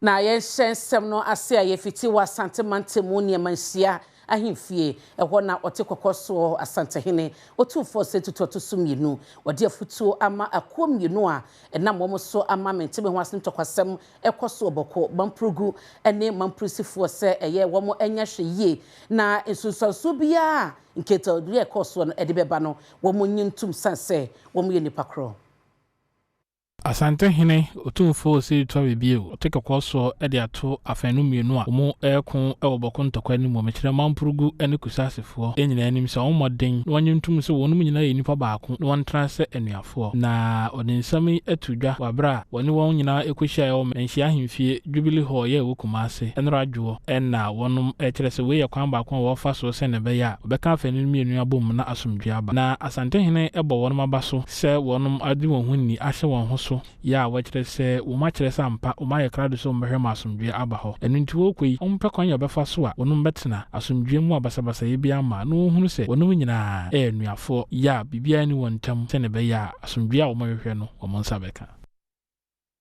Na yɛnhyɛ nsɛm no ase a yɛfiti wɔ Asante mantam mu nneɛma nhyia ahemfie. Ɛhɔ na ɔte kɔkɔ soɔ Asantehene Otumfoɔ Osei Tutu ɔto so mmienu wɔde afutuo ama akuo mmienu a ɛnam wɔn so ama mente me ho ase ntɔkwasɛm ɛkɔ so ɔbɔkɔ Mampurugu ne Mampurisifoɔ sɛ ɛyɛ wɔn anya hwɛ yie na nsunsuansoɔ biara nketɔdua ɛkɔ soɔ no ɛde bɛba no, wɔn nyi ntum san sɛ wɔn yɛ nipa korɔ. Asantehene Otumfoɔ Osei Tutu abibio ɔte kɔkɔɔ soɔ de ato afanu mmienu a wɔn ɛreko wɔ Bɔko ntɔkwa no mu, mekyerɛ Mampurugu ne Kusasefoɔ nyinaa anim sɛ wɔn mmɔden na wɔnye ntom sɛ wɔn nyinaa yɛ nnipa baako na wɔntena sɛ anuafoɔ. Na ɔde nsɛm yi ato dwa wɔ abere a wɔne wɔn nyinaa ɛkɔhyiaeɛ wɔ Manhyia Ahemfie Jubilee Hall yɛ ɛwɔ Kumase ɛnora adwoɔ. Ɛna wɔnom ɛkyerɛ sɛ wei yɛ kwan baako a wɔfa so sɛne ɛbɛyɛ a wɔbɛka afanu mmienu abom na asomdwe aba. Na Asantehene bɔ wɔnom aba so sɛ wɔnom ade wɔn ho ni ahyɛ wɔn ho so yɛ a wɔkyerɛ sɛ wɔn akyerɛ sɛ ampa wɔn ayɛ krado sɛ wɔn bɛhwɛ ma asomdwe aba hɔ. Ɛno nti wɔrekɔ yi, wɔmpɛ kwan yɛ wɔbɛfa so a wɔnom bɛtena asomdwe mu a basabasayɛ bi ama na wɔhunu sɛ wɔnom nyinaa ɛyɛ anuafoɔ yɛ a biribiara ni wɔn ntam, sɛne ɛbɛyɛ a asomdwe a wɔhwehwɛ no wɔn nsa bɛka.